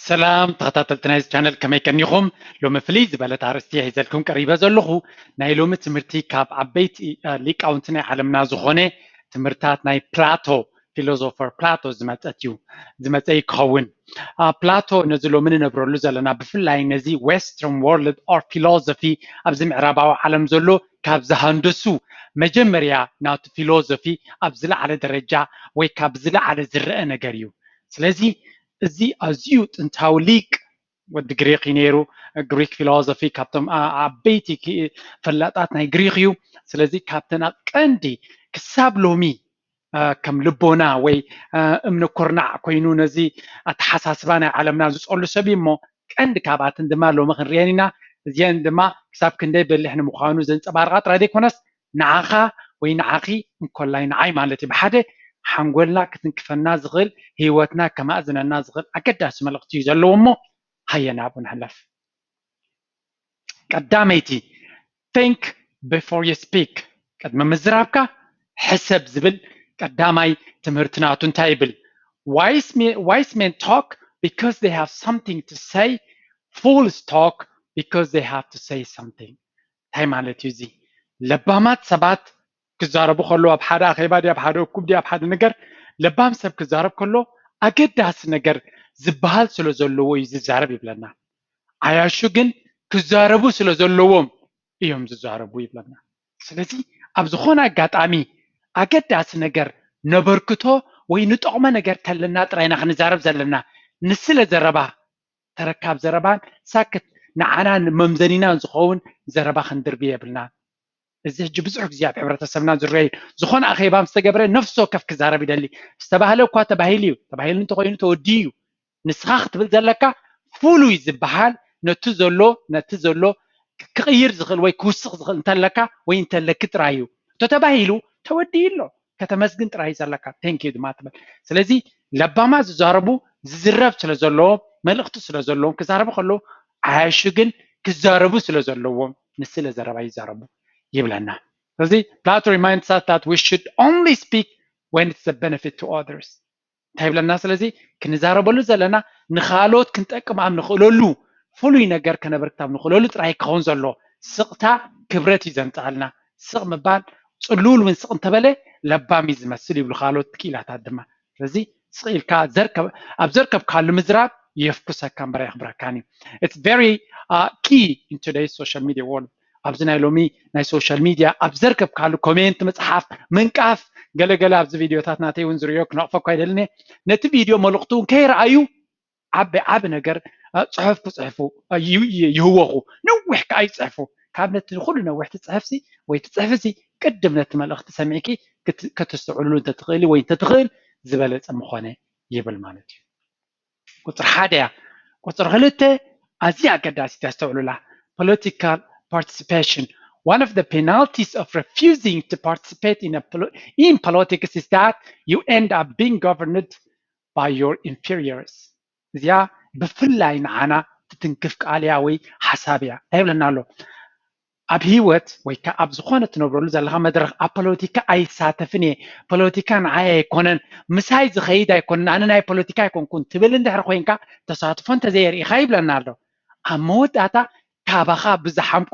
ሰላም ተኸታተልቲ ናይዚ ቻነል፣ ከመይ ቀኒኹም? ሎሚ ፍልይ ዝበለት ኣርእስቲ ሒዘልኩም ቀሪበ ዘለኹ። ናይ ሎሚ ትምህርቲ ካብ ዓበይቲ ሊቃውንቲ ናይ ዓለምና ዝኾነ ትምህርታት ናይ ፕላቶ፣ ፊሎዞፈር ፕላቶ ዝመፀት እዩ ዝመፀ ክኸውን። ፕላቶ ነዚ ሎሚ ንነብረሉ ዘለና፣ ብፍላይ ነዚ western world or philosophy፣ ኣብዚ ምዕራባዊ ዓለም ዘሎ ካብ ዝሃንደሱ፣ መጀመርያ ናቱ ፊሎዞፊ ኣብ ዝለዓለ ደረጃ ወይ ካብ ዝለዓለ ዝረአ ነገር እዩ። ስለዚ እዚ ኣዝዩ ጥንታዊ ሊቅ ወዲ ግሪክ እዩ ነይሩ። ግሪክ ፊሎዞፊ ካብቶም ዓበይቲ ፈላጣት ናይ ግሪክ እዩ። ስለዚ ካብተን ቀንዲ ክሳብ ሎሚ ከም ልቦና ወይ እምኒ ኩርናዕ ኮይኑ ነዚ ኣተሓሳስባ ናይ ዓለምና ዝፀሉ ሰብ እዩ። እሞ ቀንዲ ካብኣትን ድማ ሎሚ ክንሪአን ኢና። እዚአን ድማ ክሳብ ክንደይ በሊሕ ንምዃኑ ዘንፀባርቃ ጥራይ ዘይኮነስ፣ ንዓኻ ወይ ንዓኺ እንኮላይ ንዓይ ማለት እዩ፣ ብሓደ ሓንጎልና ክትንክፈና ዝኽእል፣ ህይወትና ከማእዝነና ዝኽእል ኣገዳሲ መልእኽቲ እዩ ዘለዎ። እሞ ሃየ ናብኡ ንሕለፍ። ቀዳመይቲ፣ think before you speak፣ ቅድሚ ምዝራብካ ሕሰብ ዝብል ቀዳማይ ትምህርቲ ናቱ እንታይ ይብል? Wise men talk because they have something to say. Fools talk because they have to say something። እንታይ ማለት እዩ እዚ? ለባማት ሰባት ክዛረቡ ከለዉ፣ ኣብ ሓደ ኣኼባ ድዩ፣ ኣብ ሓደ እኩብ ድዩ፣ ኣብ ሓደ ነገር፣ ለባም ሰብ ክዛረብ ከሎ ኣገዳሲ ነገር ዝበሃል ስለ ዘለዎ እዩ ዝዛረብ ይብለና። ዓያሹ ግን ክዛረቡ ስለ ዘለዎም እዮም ዝዛረቡ ይብለና። ስለዚ ኣብ ዝኾነ ኣጋጣሚ ኣገዳሲ ነገር ነበርክቶ ወይ ንጠቕሞ ነገር ተለና ጥራይ ኢና ክንዛረብ ዘለና። ንስለ ዘረባ ተረካብ ዘረባን ሳክት ንዓና ንመምዘኒና ዝኸውን ዘረባ ክንድርቢ የብልና። እዚ ሕጂ ብዙሕ ግዜ ኣብ ሕብረተሰብና ዝረአ እዩ። ዝኾነ ኣኼባ ምስ ተገብረ ነፍሲ ወከፍ ክዛረብ ይደሊ። ዝተባህለ እኳ ተባሂሉ እዩ። ተባሂሉ እንተኾይኑ ተወዲኡ እዩ። ንስኻ ክትብል ዘለካ ፍሉይ ዝበሃል ነቲ ዘሎ ነቲ ዘሎ ክቕይር ዝኽእል ወይ ክውስኽ ዝኽእል እንተለካ ወይ እንተለኪ ጥራይ እዩ። እንተተባሂሉ ተወዲኡ ኣሎ። ከተመስግን ጥራይ እዩ ዘለካ። Thank you ድማ ትብል። ስለዚ ለባማት ዝዛረቡ ዝዝረብ ስለ ዘለዎም፣ መልእኽቲ ስለ ዘለዎም ክዛረቡ ከለዉ፣ ዓያሹ ግን ክዛረቡ ስለ ዘለዎም ንስለ ዘረባ ይዛረቡ ይብለና። ስለዚ Plato reminds us that we should only speak when it's a benefit to others። እንታይ ይብለና? ስለዚ ክንዛረበሉ ዘለና ንኻልኦት ክንጠቅም ኣብ ንኽእለሉ፣ ፍሉይ ነገር ከነበርክት ኣብ ንኽእለሉ ጥራይ ክኸውን ዘለዎ። ስቕታ ክብረት እዩ ዘምፅኣልና። ስቕ ምባል፣ ፅሉል እውን ስቕ እንተበለ ለባም እዩ ዝመስል ይብሉ ካልኦት ክኢላታት ድማ። ስለዚ ስቕ ኢልካ ኣብ ዘርከብካሉ ምዝራብ የፍኩሰካ እምበር ኣየኽብረካን እዩ። It's very key in today's social media world። ኣብዚ ናይ ሎሚ ናይ ሶሻል ሚድያ ኣብ ዘርከብካሉ ኮሜንት ምፅሓፍ፣ ምንቃፍ፣ ገለገለ ኣብዚ ቪድዮታት ናተይ እውን ዝርእዮ ክነቕፈ እኳ ኣይደልን እየ። ነቲ ቪድዮ መልእኽቱ እውን ከይረኣዩ ዓቢ ዓቢ ነገር ጽሑፍ ክጽሕፉ ይህወኹ። ነዊሕ ከኣ ይጽሕፉ። ካብ ነቲ ኩሉ ነዊሕ ትጽሕፍሲ ወይ ትጽሕፍሲ ቅድም ነቲ መልእኽቲ ሰሚዕኪ ከተስተውዕልሉ እንተትኽእሊ ወይ እንተትኽእል ዝበለጸ ምኾነ ይብል ማለት እዩ። ቁፅሪ ሓደ እያ። ቁፅሪ ክልተ ኣዝያ ኣገዳሲት እያ፣ ኣስተውዕሉላ። Political participation. One of the penalties of refusing to participate in, a, in politics is that you end up being governed by your inferiors. እዚኣ ብፍላይ ንዓና ትትንክፍ ቃል እያ ወይ ሓሳብ እያ። እንታይ ይብለና ኣሎ? ኣብ ህይወት ወይ ከዓ ኣብ ዝኾነ ትነብረሉ ዘለኻ መድረኽ ኣብ ፖለቲካ ኣይሳተፍን እየ፣ ፖለቲካ ንዓይ ኣይኮነን፣ ምሳይ ዝኸይድ ኣይኮነን፣ ኣነ ናይ ፖለቲካ ኣይኮንኩን ትብል እንድሕር ኮይንካ፣ ተሳትፎ እንተዘየርኢኻ ይብለና ኣሎ። ኣብ መወዳእታ ካባኻ ብዝሓምቁ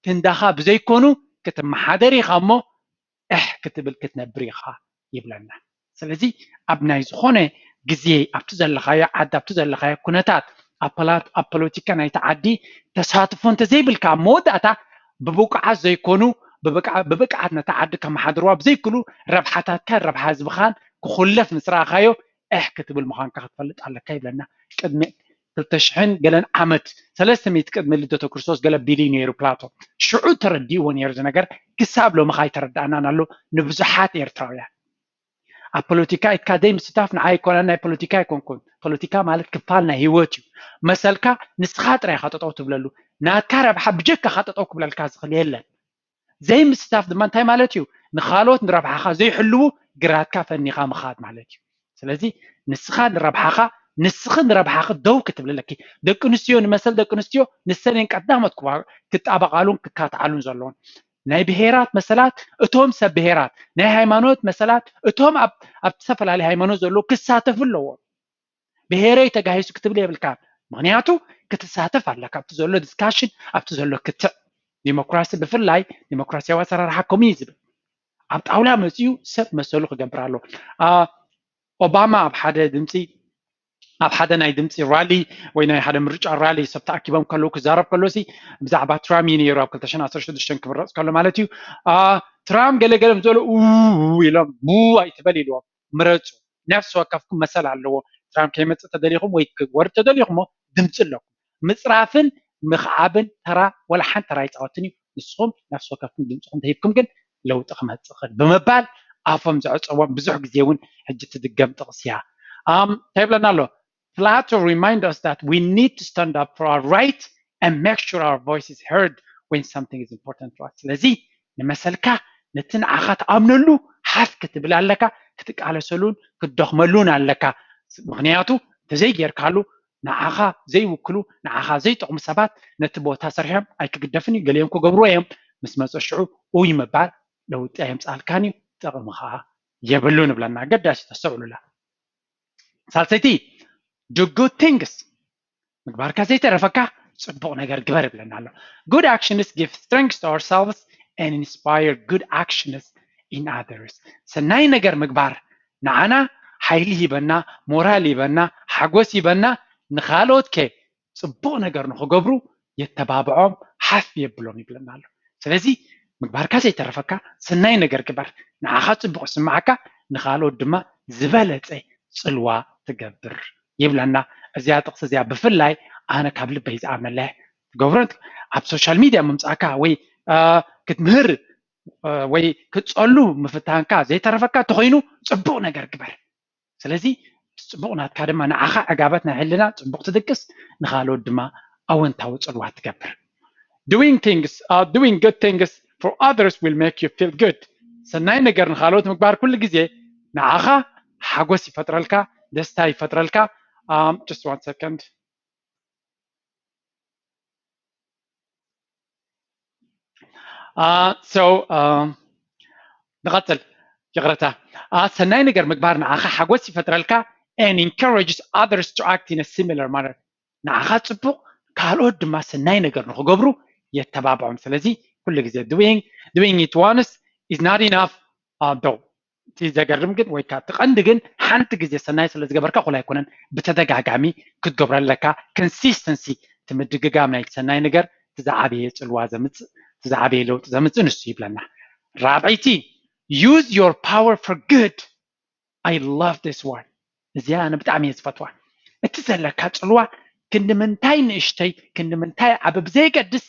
ክንዳኻ ብዘይኮኑ ክትመሓደር ኢኻ እሞ እሕ ክትብል ክትነብር ኢኻ ይብለና። ስለዚ ኣብ ናይ ዝኾነ ግዜ ኣብቲ ዘለኻዮ ዓዲ ኣብቲ ዘለኻዮ ኩነታት ኣብ ፖለቲካ ናይቲ ዓዲ ተሳትፎ እንተዘይብልካ ኣብ መወዳእታ ብብቕዓት ዘይኮኑ ብብቕዓት ነታ ዓዲ ከመሓድርዋ ብዘይክሉ ረብሓታትካን ረብሓ ህዝብኻን ክኹለፍ ምስ ረኣኻዮ እሕ ክትብል ምዃንካ ክትፈልጥ ኣለካ ይብለና። ቅድሚ ክልተ ሽሕን ገለን ዓመት ሰለስተ ሚእቲ ቅድሚ ልደተ ክርስቶስ ገለ ቢሉ እዩ ነይሩ ፕላቶ። ሽዑ ተረዲእዎ ነይሩ እዚ ነገር ክሳብ ሎሚ ከኣ ኣይተረድኣናን ኣሎ ንብዙሓት ኤርትራውያን። ኣብ ፖለቲካ ኢድካ ዘይምስታፍ ንዓይ ኣይኮነን ናይ ፖለቲካ ኣይኮንኩን። ፖለቲካ ማለት ክፋል ናይ ህይወት እዩ። መሰልካ ንስኻ ጥራይ ኢኻ ጠጠው ትብለሉ። ናትካ ረብሓ ብጀካኻ ጠጠው ክብለልካ ዝኽእል የለን። ዘይምስታፍ ድማ እንታይ ማለት እዩ? ንኻልኦት ንረብሓኻ ዘይሕልዉ ግራትካ ፈኒኻ ምኻድ ማለት እዩ። ስለዚ ንስኻ ንረብሓኻ ንስኺ ንረብሓኺ ደው ክትብሊ ኣለኪ። ደቂ ኣንስትዮ ንመሰል ደቂ ኣንስትዮ ንሰን እየን ቀዳሞት ክጣበቓሉን ክካትዓሉን ዘለዎን። ናይ ብሄራት መሰላት እቶም ሰብ ብሄራት፣ ናይ ሃይማኖት መሰላት እቶም ኣብ ዝተፈላለዩ ሃይማኖት ዘለዉ ክሳተፉ ኣለዎም። ብሄረይ ተጋሂሱ ክትብል የብልካን። ምክንያቱ ክትሳተፍ ኣለካ ኣብቲ ዘሎ ዲስካሽን፣ ኣብቲ ዘሎ ክትዕ። ዲሞክራሲ ብፍላይ ዲሞክራሲያዊ ኣሰራርሓ ከምኡ እዩ ዝብል። ኣብ ጣውላ መፅኡ ሰብ መሰሉ ክገብር ኣለዎ። ኦባማ ኣብ ሓደ ድምፂ ኣብ ሓደ ናይ ድምፂ ራሊ ወይ ናይ ሓደ ምርጫ ራሊ ሰብ ተኣኪቦም ከለዉ ክዛረብ ከሎ ሲ ብዛዕባ ትራምፕ እዩ ነይሩ ኣብ ክልተ ሽሕን ዓሰርተ ሽዱሽተን ክምረፅ ከሎ ማለት እዩ። ትራምፕ ገለገለ ምስ በሉ ኢሎም ቡ ኣይትበል ኢልዎም። ምረፁ። ነፍሲ ወከፍኩም መሰል ኣለዎ። ትራምፕ ከይመፅእ ተደሊኹም ወይ ክወርድ ተደሊኹሞ ድምፂ ኣለኩም። ምፅራፍን ምኽዓብን ተራ ወላ ሓንቲ ተራ ኣይፃወትን እዩ። ንስኹም ነፍሲ ወከፍኩም ድምፅኹም ተሂብኩም ግን ለውጢ ክመፅእ ይኽእል ብምባል ኣፎም ዘዕፀዎም ብዙሕ ግዜ እውን ሕጂ ትድገም ጥቕሲ እያ። እንታይ ይብለና ኣሎ? Plato remind us that we need to stand up for our right and make sure our voice is heard when something is important to us. ስለዚ ንመሰልካ ነቲ ንዓኻ ትኣምነሉ ሓፍ ክትብል ኣለካ፣ ክትቃለሰሉን ክትደኽመሉን ኣለካ። ምክንያቱ ተዘይጌርካሉ ንዓኻ ዘይውክሉ ንዓኻ ዘይጠቕሙ ሰባት ነቲ ቦታ ሰሪሖም ኣይክግደፍን እዩ፣ ገሊኦም ክገብርዎ እዮም። ምስ መፀ ሽዑ ኡይ ምባል ለውጢ ኣየምፅኣልካን እዩ፣ ጥቕሚ ከዓ የብሉን ይብለና። ኣገዳሲ ተስተውዕሉላ። ሳልሰይቲ do good things፣ ምግባርካ ዘይተረፈካ ፅቡቕ ነገር ግበር ይብለና ኣሎ። Good actions give strength to ourselves and inspire good actions in others። ሰናይ ነገር ምግባር ንዓና ሓይሊ ሂበና፣ ሞራል ሂበና፣ ሓጎስ ሂበና፣ ንኻልኦት ከ ፅቡቕ ነገር ንኽገብሩ የተባብዖም፣ ሓፍ የብሎም ይብለና ኣሎ። ስለዚ ምግባርካ ዘይተረፈካ ሰናይ ነገር ግበር። ንዓኻ ፅቡቕ ይስምዓካ፣ ንኻልኦት ድማ ዝበለፀ ፅልዋ ትገብር ይብለና። እዚኣ ጥቕሲ እዚኣ ብፍላይ ኣነ ካብ ልበይ ዝኣምነላ እየ። ትገብሮ ኣብ ሶሻል ሚድያ ምምፃእካ ወይ ክትምህር ወይ ክትፀሉ ምፍታንካ ዘይተረፈካ እንተኾይኑ ፅቡቕ ነገር ግበር። ስለዚ እቲ ፅቡቕ ናትካ ድማ ንዓኻ ዕጋበት ናይ ሕልና ፅቡቕ ትድቅስ፣ ንኻልኦት ድማ ኣወንታዊ ፅልዋ ትገብር። Doing things, uh, doing good things for others will make you feel good። ሰናይ ነገር ንኻልኦት ምግባር ኩሉ ግዜ ንዓኻ ሓጎስ ይፈጥረልካ፣ ደስታ ይፈጥረልካ። Um, just one second. Uh, so, um, ንቐፅል። ይቕረታ። Uh, ሰናይ ነገር ምግባር ንዓኻ ሓጎስ ይፈጥረልካ and encourages others to act in a similar manner። ንዓኻ ፅቡቕ ካልኦት ድማ ሰናይ ነገር ንኽገብሩ የተባብዖም። ስለዚ ኩሉ ግዜ doing, doing it once is not enough, uh, though። እቲ ዘገርም ግን ወይ ከዓ እቲ ቀንዲ ግን ሓንቲ ግዜ ሰናይ ስለ ዝገበርካ ኩሉ ኣይኮነን፣ ብተደጋጋሚ ክትገብሮ ኣለካ። ኮንሲስተንሲ፣ እቲ ምድግጋም ናይ ሰናይ ነገር እቲ ዝዓበየ ፅልዋ ዘምፅእ፣ እቲ ዝዓበየ ለውጢ ዘምፅእ ንሱ ይብለና። ራብዐይቲ use your power for good። I love this one። እዚኣ ኣነ ብጣዕሚ እየ ዝፈትዋ። እቲ ዘለካ ፅልዋ ክንዲ ምንታይ ንእሽተይ ክንዲ ምንታይ ዓቢ ብዘየገድስ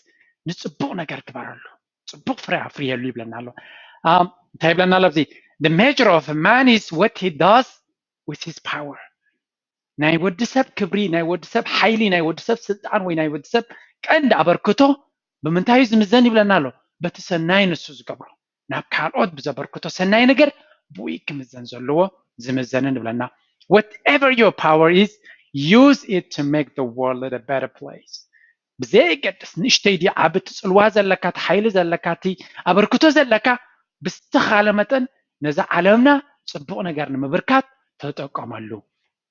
ንፅቡቕ ነገር ግበረሉ፣ ፅቡቕ ፍረ ኣፍርየሉ ይብለና ኣሎ። እንታይ ይብለና ኣሎ ኣብዚ? The measure of a man is what he does with his power። ናይ ወዲ ሰብ ክብሪ፣ ናይ ወዲ ሰብ ሓይሊ፣ ናይ ወዲ ሰብ ስልጣን ወይ ናይ ወዲ ሰብ ቀንዲ ኣበርክቶ ብምንታይ እዩ ዝምዘን ይብለና ኣሎ? በቲ ሰናይ ንሱ ዝገብሮ፣ ናብ ካልኦት ብዘበርክቶ ሰናይ ነገር ብኡ ክምዘን ዘለዎ ዝምዘንን ይብለና። Whatever your power is, use it to make the world a better place። ብዘየገድስ ንእሽተይ ድዩ ዓቢ እቲ ጽልዋ ዘለካ፣ እቲ ሓይሊ ዘለካ፣ እቲ ኣበርክቶ ዘለካ ብዝተኻለ መጠን ነዛ ዓለምና ጽቡቕ ነገር ንምብርካት ተጠቀመሉ።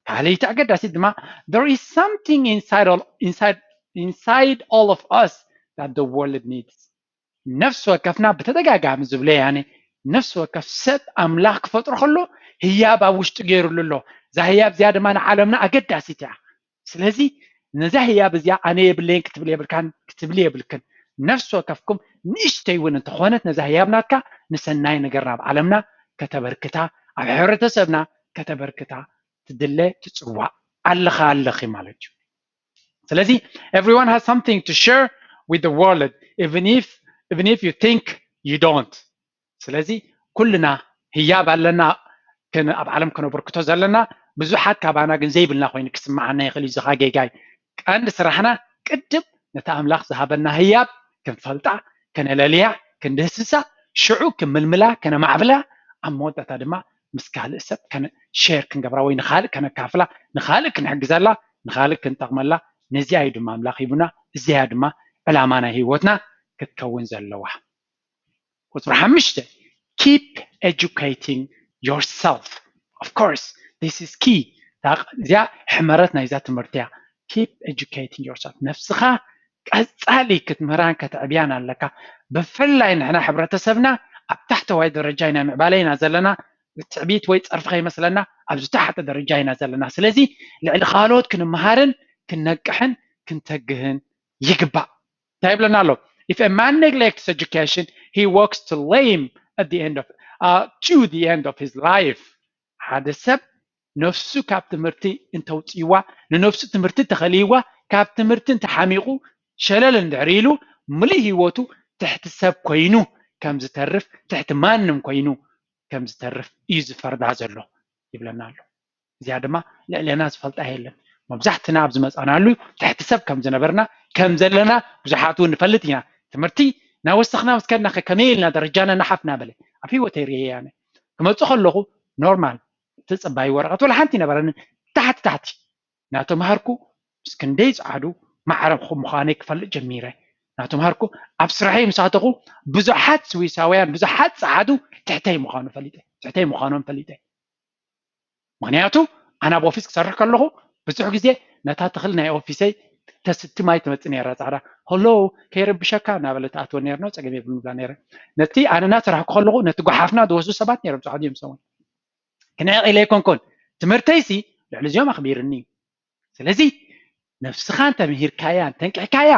ካልኣይቲ ኣገዳሲት ድማ there is something inside all, inside, inside all of us that the world needs። ነፍሲ ወከፍና ብተደጋጋሚ ዝብለያ ኣነ ነፍሲ ወከፍ ሰብ ኣምላኽ ክፈጥሮ ከሎ ህያብ ኣብ ውሽጡ ገይሩሉ ኣሎ። እዛ ህያብ እዚኣ ድማ ንዓለምና ኣገዳሲት እያ። ስለዚ ነዛ ህያብ እዚኣ ኣነ የብለይን ክትብል የብልካን ክትብሊ የብልክን። ነፍሲ ወከፍኩም ንእሽተይ እውን እንተኾነት ነዛ ህያብ ናትካ ንሰናይ ነገር ናብ ዓለምና ከተበርክታ፣ ኣብ ሕብረተሰብና ከተበርክታ ትድለ ትፅዋዕ ኣለኻ ኣለኺ ማለት እዩ። ስለዚ everyone has something to share with the world, even if, even if you think you don't. ስለዚ ኩልና ህያብ ኣለና፣ ኣብ ዓለም ከነበርክቶ ዘለና፣ ብዙሓት ካባና ግን ዘይብልና ኮይኑ ክስምዓና ይኽእል እዩ። ዝኻ ጌጋይ ቀንዲ ስራሕና ቅድም ነቲ ኣምላኽ ዝሃበና ህያብ ክንፈልጣ፣ ከነለልያ፣ ክንድህስሳ፣ ሽዑ ክምልምላ፣ ከነማዕብላ፣ ኣብ መወዳእታ ድማ ምስ ካልእ ሰብ ሸር ክንገብራ ወይ ንኻልእ ከነካፍላ፣ ንኻልእ ክንሕግዘላ፣ ንኻልእ ክንጠቕመላ፣ ነዚኣ እዩ ድማ ኣምላኽ ሂቡና። እዚኣ ድማ ዕላማ ናይ ህይወትና ክትከውን ዘለዋ። ቁፅሪ ሓሙሽተ keep educating yourself. Of course, this is key. እዚኣ ሕመረት ናይዛ ትምህርቲ እያ። keep educating yourself። ነብስኻ ቀጻሊ ክትምህራን ከተዕብያን ኣለካ። ብፍላይ ንሕና ሕብረተሰብና ኣብ ታሕተዋይ ደረጃ ኢና ምዕባለ ኢና ዘለና። ትዕቢት ወይ ጸርፊ ከይመስለና ኣብዚ ታሕተ ደረጃ ኢና ዘለና። ስለዚ ልዕሊ ካልኦት ክንመሃርን ክነቅሕን ክንተግህን ይግባእ። እንታይ ይብለና ኣሎ? If a man neglects education, he walks to lame at the end of uh, to the end of his life። ሓደ ሰብ ነፍሱ ካብ ትምህርቲ እንተውፅይዋ፣ ንነፍሱ ትምህርቲ ተኸልይዋ፣ ካብ ትምህርቲ እንተሓሚቑ ሸለል እንድሕር ኢሉ፣ ምሉእ ህይወቱ ትሕቲ ሰብ ኮይኑ ከም ዝተርፍ፣ ትሕቲ ማንም ኮይኑ ከም ዝተርፍ እዩ ዝፈርዳ ዘሎ ይብለና ኣሎ። እዚኣ ድማ ልዕሌና ዝፈልጣ የለን። መብዛሕትና ኣብ ዝመፃናሉ ትሕቲ ሰብ ከም ዝነበርና ከም ዘለና ብዙሓት እውን ንፈልጥ ኢና። ትምህርቲ እናወሰኽና ምስ ከድና ከ ከመይ ኢልና ደረጃና እናሓፍና በለ ኣብ ህይወተይ ርእየ ኣነ። ክመፅእ ከለኹ ኖርማል ተፀባይ ወረቐት ወላ ሓንቲ ይነበረኒ። ታሕቲ ታሕቲ እናተምሃርኩ ምስ ክንደይ ፀዓዱ ማዕረ ምዃነይ ክፈልጥ ጀሚረ። እናተምሃርኩ ኣብ ስራሐይ ምስ ኣተኹ ብዙሓት ስዊሳውያን ብዙሓት ፀዓዱ ትሕተይ ምዃኑ ፈሊጠ ትሕተይ ምዃኖም ፈሊጠ። ምክንያቱ ኣነ ኣብ ኦፊስ ክሰርሕ ከለኹ ብዙሕ ግዜ ነታ ተኽሊ ናይ ኦፊሰይ ተስቲ ማይ ትመፅእ ነራ ፃዕዳ። ሆሎ ከይረብሸካ እናበለ ትኣትወ ነርና ጸገም የብሉ ብላ ነረ። ነቲ ኣነ እናሰራሕኩ ከለኹ ነቲ ጓሓፍና ዝወስዱ ሰባት ነሮም ፃዕዱ እዮም ሰውን። ክንዕቕ ኢለ ኣይኮንኩን። ትምህርተይሲ ልዕሊ እዚኦም ኣኽቢርኒ እዩ። ስለዚ ነብስኻ እንተምሂርካያ እንተንቅሕካያ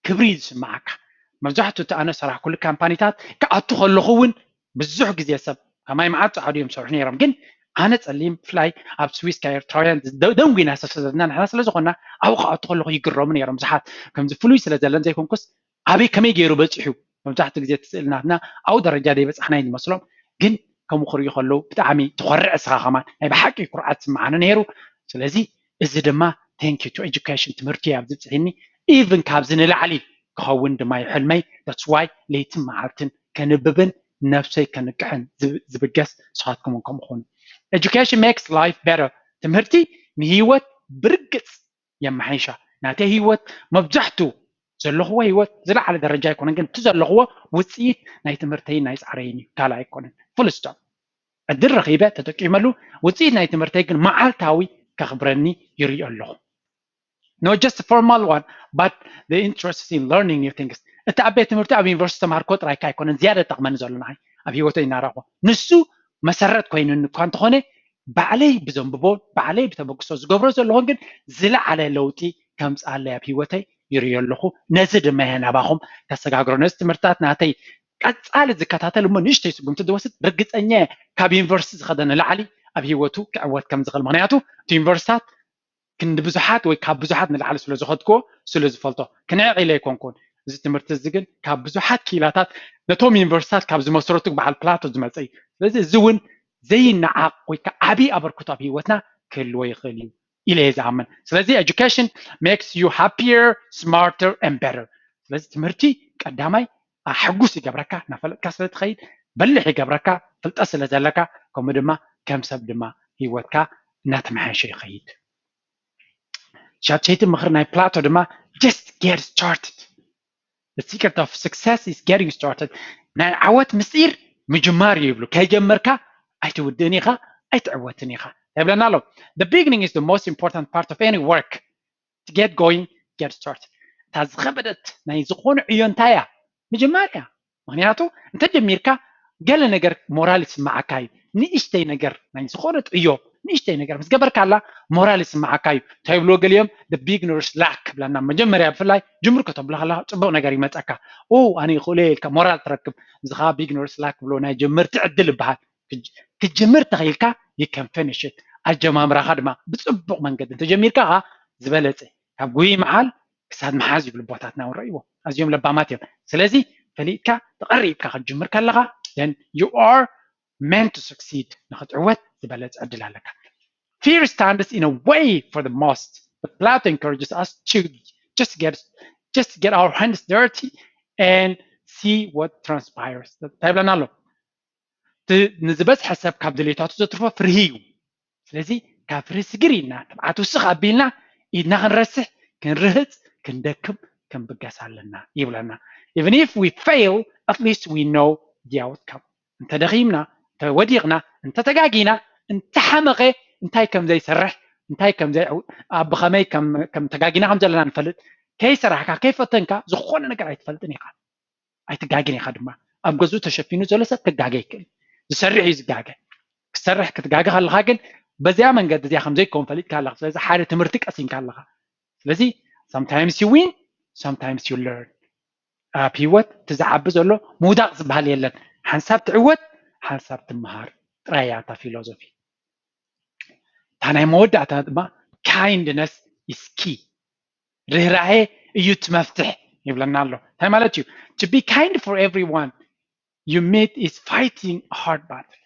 ክብሪ እዩ ዝስምዓካ። መብዛሕትኡ እቲ ኣነ ሰራሕኩሉ ካምፓኒታት ክኣቱ ከለኹ እውን ብዙሕ ግዜ ሰብ ከማይ መዓት ፃዕዱ እዮም ዝሰርሑ ነይሮም። ግን ኣነ ፀሊም ብፍላይ ኣብ ስዊስ ካብ ኤርትራውያን ደንጉና ሰብ ስለዘለና ንሕና ስለዝኾና ኣብኡ ክኣቱ ከለኹ ይግረሙ ነይሮም። ብዙሓት ከምዚ ፍሉይ ስለ ዘለን ዘይኮንኩስ ኣበይ ከመይ ገይሩ በፂሑ መብዛሕትኡ ግዜ እቲ ስእሊ ናትና ኣብኡ ደረጃ ዘይበፃሕና እዩ ዝመስሎም። ግን ከምኡ ክርእዩ ከለዉ ብጣዕሚ ትኾርዕ እስኻ ከማን ናይ ብሓቂ ኩርዓት ዝስምዓኒ ነይሩ። ስለዚ እዚ ድማ thank you to education ትምህርቲ ኣብ ዝብፅሕኒ even ካብዚ ንላዕሊ ክኸውን ድማ እዩ ሕልመይ። That's why ለይትን መዓልትን ከንብብን ነብሰይ ከንቅሕን ዝብገስ ንስኻትኩም እውን ከምኡ ኹኑ። Education makes life better። ትምህርቲ ንህይወት ብርግፅ የመሓይሻ። ናተይ ህይወት መብዛሕትኡ ዘለኽዎ ህይወት ዝለዓለ ደረጃ ኣይኮነን፣ ግን እቲ ዘለኽዎ ውፅኢት ናይ ትምህርተይን ናይ ፃዕረይን እዩ፣ ካልእ ኣይኮነን። Full stop። ዕድል ረኺበ ተጠቂመሉ፣ ውፅኢት ናይ ትምህርተይ ግን መዓልታዊ ከኽብረኒ ይሪኦ ኣለኹ። Not just formal one, but the interest in learning new things። እቲ ኣብ ቤት ትምህርቲ ኣብ ዩኒቨርሲቲ ተማሃርኮ ጥራይካ ኣይኮነን ዝያዳ ጠቕመኒ ዘሎ ንዓይ ኣብ ህይወተይ እናረኣኹ። ንሱ መሰረት ኮይኑኒ እኳ እንተኾነ ባዕለይ ብዘንብቦ ባዕለይ ብተበግሶ ዝገብሮ ዘለኹን ግን ዝለዓለ ለውጢ ከምፅኣለይ ኣብ ህይወተይ ይርእዮ ኣለኹ። ነዚ ድማ እየ ናባኹም ከሰጋግሮ። ነዚ ትምህርትታት ናተይ ቀፃሊ ዝከታተል እሞ ንእሽተይ ስጉምቲ ዝወስድ ርግፀኛ እየ ካብ ዩኒቨርሲቲ ዝኸደ ንላዕሊ ኣብ ህይወቱ ክዕወት ከም ዝኽእል። ምክንያቱ እቲ ዩኒቨርሲታት ክንዲ ብዙሓት ወይ ካብ ብዙሓት ንላዕሊ ስለ ዝኸድክዎ ስለ ዝፈልጦ ክንዕቕ ኢለ ኣይኮንኩን። እዚ ትምህርቲ እዚ ግን ካብ ብዙሓት ክኢላታት ነቶም ዩኒቨርሲታት ካብ ዝመስረቱ በዓል ፕላቶ ዝመፀ እዩ። ስለዚ እዚ እውን ዘይነዓቕ ወይ ከዓ ዓብዪ ኣበርክቶ ኣብ ህይወትና ክህልዎ ይኽእል እዩ ኢለ እየ ዝኣምን። ስለዚ education makes you happier, smarter and better። ስለዚ ትምህርቲ ቀዳማይ ኣሕጉስ ይገብረካ፣ እናፈለጥካ ስለ ትኸይድ በልሕ ይገብረካ፣ ፍልጠት ስለ ዘለካ፣ ከምኡ ድማ ከም ሰብ ድማ ህይወትካ እናተመሓየሸ ይኸይድ። ሻድሸይቲ ምኽሪ ናይ ፕላቶ ድማ just get started። The secret of success is getting started። ናይ ዓወት ምስጢር ምጅማር እዩ ይብሉ። ከይጀመርካ ኣይትውድእን ኢኻ፣ ኣይትዕወትን ኢኻ። ይብለና ኣሎ። The beginning is the most important part of any work. To get going, get started። እታ ዝኸበደት ናይ ዝኾነ ዕዮ እንታይ እያ? ምጅማር እያ። ምክንያቱ እንተጀሚርካ ገለ ነገር ሞራል ይስምዓካ እዩ። ንእሽተይ ነገር ናይ ዝኾነት ዕዮ ንእሽተይ ነገር ምስ ገበርካላ ሞራል ይስምዓካ እዩ። እንታይ ይብልዎ ገሊኦም the beginner's luck ብለና። መጀመርያ ብፍላይ ጅምር ከተብሎ ከለካ ፅቡቅ ነገር ይመፀካ። ኦ ኣነ ይኽእሎ እየ ኢልካ ሞራል ትረክብ። እዚ ከዓ beginner's luck ብሎ ናይ ጀመርቲ ዕድል ይበሃል። ክትጅምር ተኽኢልካ you can finish it። ኣጀማምራኻ ድማ ብፅቡቕ መንገዲ እንተጀሚርካ ከዓ ዝበለፀ ካብ ጉይ መዓል ክሳብ መሓዝ ይብሉ ኣቦታትና እውን ረእይዎ ኣዝዮም ለባማት እዮም። ስለዚ ፈሊጥካ ተቐሪብካ ክትጅምር ከለኻ then you are meant to succeed። ንክትዕወት ዝበለፀ ዕድል ኣለካ። Fear stands in a way for the most, but Plato encourages us to just get just get our hands dirty and see what transpires። እንታይ ይብለና ኣሎ? ንዝበዝሐ ሰብ ካብ ድሌታቱ ዘትርፎ ፍርሂ እዩ። ስለዚ ካብ ፍርሂ ስግር ኢልና ትብዓት ውስኽ ኣቢልና ኢድና ክንረስሕ ክንርህፅ ክንደክም ክንብገስ ኣለና ይብለና። Even if we fail, at least we know the outcome። እንተደኺምና እንተወዲቕና እንተተጋጊና እንተሓመቐ እንታይ ከም ዘይሰርሕ እንታይ ከም ዘይ ኣብ ብኸመይ ከም ከም ተጋጊና ከም ዘለና ንፈልጥ። ከይሰራሕካ ከይፈተንካ ዝኾነ ነገር ኣይትፈልጥን ኢኻ። ኣይትጋግን ኢኻ ድማ። ኣብ ገዝኡ ተሸፊኑ ዘሎ ሰብ ክጋገ ይክእል። ዝሰርሕ እዩ ዝጋገ። ክሰርሕ ክትጋገ ከለኻ ግን በዚኣ መንገዲ እዚኣ ከም ዘይከውን ፈሊጥካ ኣለኻ። ስለዚ ሓደ ትምህርቲ ቀሲምካ ኣለኻ። ስለዚ sometimes you win, sometimes you learn። ኣብ ህይወት እቲ ዝዓቢ ዘሎ ምውዳቕ ዝበሃል የለን። ሓንሳብ ትዕወት፣ ሓንሳብ ትመሃር ጥራይ እያ እታ ፊሎዞፊ። እታ ናይ መወዳእታ ድማ kindness is key። ርህራሄ እዩ እቲ መፍትሕ ይብለና ኣሎ። እንታይ ማለት እዩ? To be kind for everyone you meet is fighting a hard battle።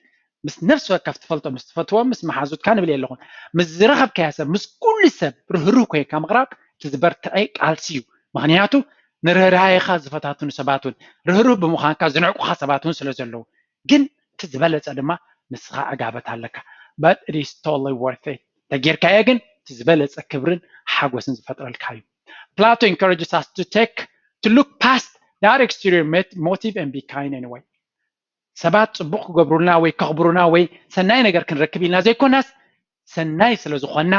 ምስ ነፍሲ ወከፍ ትፈልጦ ምስ ትፈትዎ ምስ መሓዙትካ ንብል የለኹን፣ ምስ ዝረኸብካዮ ሰብ ምስ ኩሉ ሰብ ርህሩህ ኮይንካ ምቕራብ እቲ ዝበርትዐ ቃልሲ እዩ። ምኽንያቱ ንርህራሄኻ ዝፈታትኑ ሰባት እውን ርህሩህ ብምዃንካ ዝንዕቁኻ ሰባት እውን ስለ ዘለዉ፣ ግን እቲ ዝበለፀ ድማ ንስኻ ዕጋበት ኣለካ። But it is totally worth it። ተጌርካዮ ግን እቲ ዝበለፀ ክብርን ሓጎስን ዝፈጥረልካ እዩ። Plato encourages us to take to look past that exterior motive and be kind anyway። ሰባት ፅቡቕ ክገብሩልና ወይ ከኽብሩና ወይ ሰናይ ነገር ክንረክብ ኢልና ዘይኮናስ ሰናይ ስለ ዝኾንና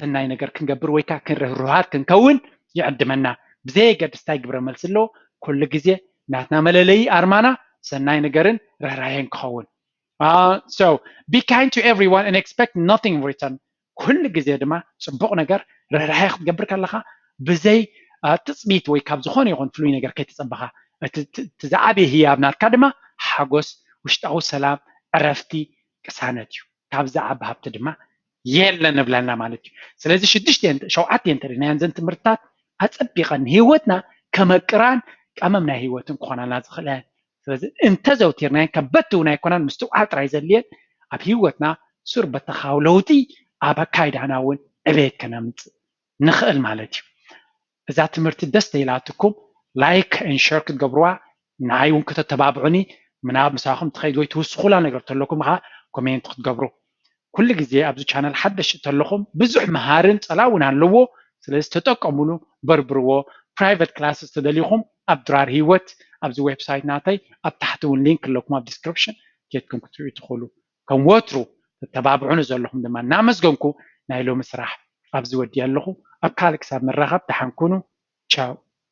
ሰናይ ነገር ክንገብር ወይ ከዓ ክንርህሩሃት ክንከውን ይዕድመና። ብዘየገድስ እንታይ ግብረ መልሲ ኣለዎ፣ ኩሉ ግዜ ናትና መለለዪ ኣርማና ሰናይ ነገርን ርህራሄን ክኸውን። So be kind to everyone and expect nothing in return። ኩሉ ግዜ ድማ ፅቡቕ ነገር ርህራሄ ክትገብር ከለኻ ብዘይ ትፅቢት ወይ ካብ ዝኾነ ይኹን ፍሉይ ነገር ከይተፀበኻ እቲ ዝዓበየ ህያብ ናትካ ድማ ሓጎስ፣ ውሽጣዊ ሰላም፣ ዕረፍቲ፣ ቅሳነት እዩ። ካብ ዝዓቢ ሃብቲ ድማ የለን ንብለና ማለት እዩ። ስለዚ ሽዱሽተ ሸውዓተ እንተሪናየን ዘን ትምህርትታት ኣፀቢቐን ንህይወትና ከመቅራን ቀመም ናይ ህይወትን ክኾናልና ዝኽእለን። ስለዚ እንተዘውቲርናየን ከበድቲ እውን ኣይኮናን፣ ምስትውዓል ጥራይ ዘድልየን ኣብ ህይወትና ሱር በተኻዊ ለውጢ ኣብ ኣካይዳና እውን ዕቤት ከነምፅእ ንኽእል ማለት እዩ። እዛ ትምህርቲ ደስ ተይላትኩም like and share ክትገብርዋ ንዓይ እውን ከተተባብዑኒ ምናብ ምሳኹም ትኸይድ ወይ ትውስኹላ ነገር ተለኩም ከዓ ኮሜንት ክትገብሩ። ኩሉ ግዜ ኣብዚ ቻነል ሓደሽ ተለኹም ብዙሕ መሃርን ፀላውን ኣለዎ። ስለዚ ተጠቀሙሉ፣ በርብርዎ። Private classes ተደሊኹም ኣብ ድራር ህይወት ኣብዚ ዌብሳይት ናተይ ኣብ ታሕቲ እውን ሊንክ ኣለኩም ኣብ ዲስክሪፕሽን ኬድኩም ክትሪኡ ትኽእሉ። ከም ወትሩ ተተባብዑኒ ዘለኹም ድማ እናመስገንኩ ናይ ሎሚ ስራሕ ኣብዚ ወዲእ ኣለኹ። ኣብ ካልእ ክሳብ ንራኸብ ደሓን ኩኑ። ቻው።